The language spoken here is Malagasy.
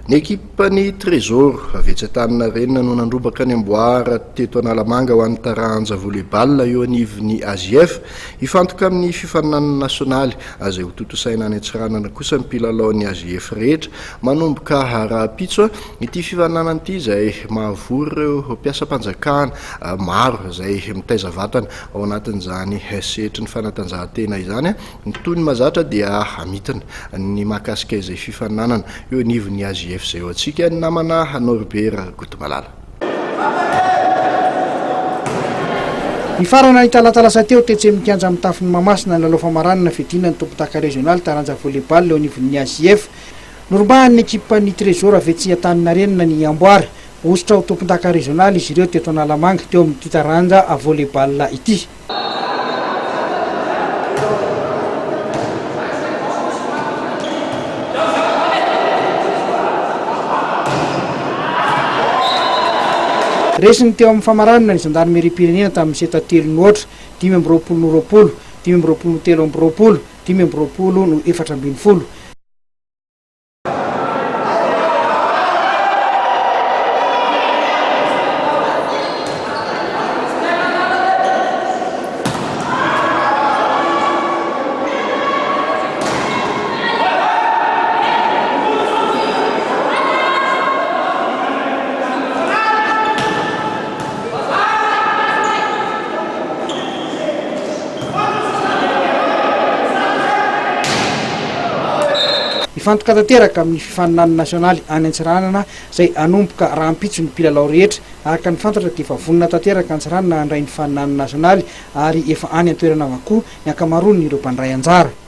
Ny ekipan'ny Trésor avy etsy Antaninarenina no nandrombaka ny amboara teto Analamanga ho an'ny taranja volley-ball eo anivon'ny AJF. Hifantoka amin'ny fifaninanana nasionaly izay hotontosaina any Antsiranana kosa ny mpilalaon'ny AJF rehetra manomboka rahampitso. Ity fifaninanana ity izay mahavory ireo mpiasam-panjakana maro izay mitaiza vatana ao anatin'izany sehatry ny fanatanjahantena izany. Ny toy ny mahazatra dia hamintina ny mahakasika izay fifaninanana eo anivon'ny AJF izay ho antsika ny namana Norbert Rakotomalala. Nifarana ny talata lasa teo tetsy amin'ny kianja mitafon'i Mahamasina ny lalao famaranana fiadiana ny tompondaka rezionaly taranja volley-ball eo anivon'ny AJF. Norombahan'ny ekipan'ny Trésor avy etsy Antaninarenina ny amboara. Hosotra ho tompondaka rezionaly izy ireo teto Analamanga teo amin'ity taranja volley-ball ity. Resiny teo amin'ny famaranana ny zandarimeriam-pirenena tamin'ny seta telo no aotra, 25 no 20, 25 no 23, 25 no 14. Hifantoka tanteraka amin'ny fifaninanana nasionaly any Antsiranana izay hanomboka rahampitso ny mpilalao rehetra. Araka ny fantatra dia efa vonona tanteraka Antsiranana handray ny faninanana nasionaly ary efa any an-toerana avokoa ny ankamaroan'ireo mpandray anjara.